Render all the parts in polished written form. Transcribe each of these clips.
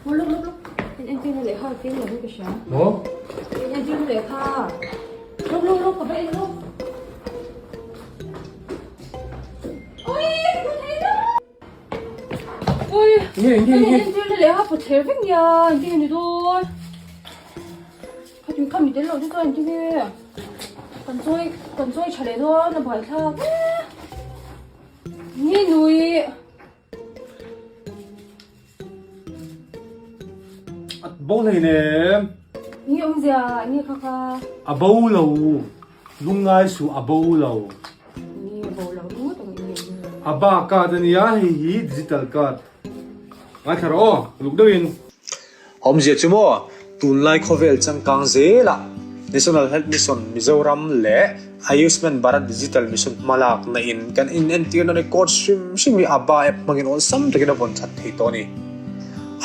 Luk luk luk. In entirna lehkha a keng lo hi ka hria. Maw? In entirna lehkha. Luk luk luk ka va en luk. Ui, ka thei lo. Ui, Nge nge nge. In entirna lehkha pawt thler vek nia, engtin nge ni dawn? Khatin khami tel lo te chuan engtin nge? Kan chawi kan chawi tha leh dawn a buaithlak e. Ni nui. A bo hlei nem. Nge awmzia nge kha kha. A bo lo. Lungngai suh a bo lo. Nge bo lo ringawt ang nge. A ba card a nia hei hi digital card. Ngaithla rawh aw uluk deuhin. Awmzia chu maw, tunlai khawvel changkang zelah National Health Mission Mizoram leh Ayushman Bharat Digital Mission hmalakna in kan inentirna record hrim hrim hi ABHA app hmangin awlsam takin a vawn that thei tawh a ni.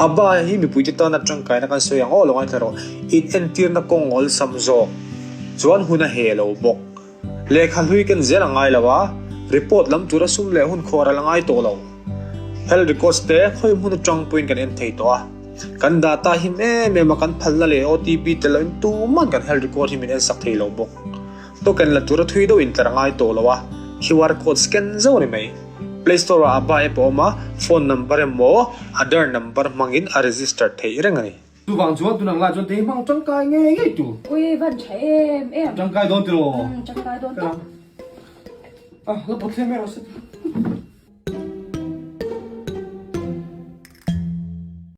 ABHA hi mipuite tana tangkaina kan sawi ang aw lo ngaithla rawh, inentirna kawng awlsam zawk chuan hun a he lo bawk. Lehkha hlui ken zel a ngai lo a, report lam tura sum leh hun khuar a la ngai tawh lo. Health records te khawi hmun atang pawhin kan en thei tawh a, kan data him em em a, kan phalna leh OTP tel loin tuman kan health record hi min en sak thei lo bawk. Token la tura thui deuh intlar a ngai tawh lo a, QR code scan zauh a ni mai. Play Store ah ABHA app a awm a, phone number emaw Aadhaar number hmangin a register theih reng a ni. Chuvang chuan tunang lai chuan tei hmang tangkai ngei ngei tur. Ui van tha em em. Tangkai dawn tiraw? Umm tangkai dawn tak. Ah la pawt thleng mai rawh se.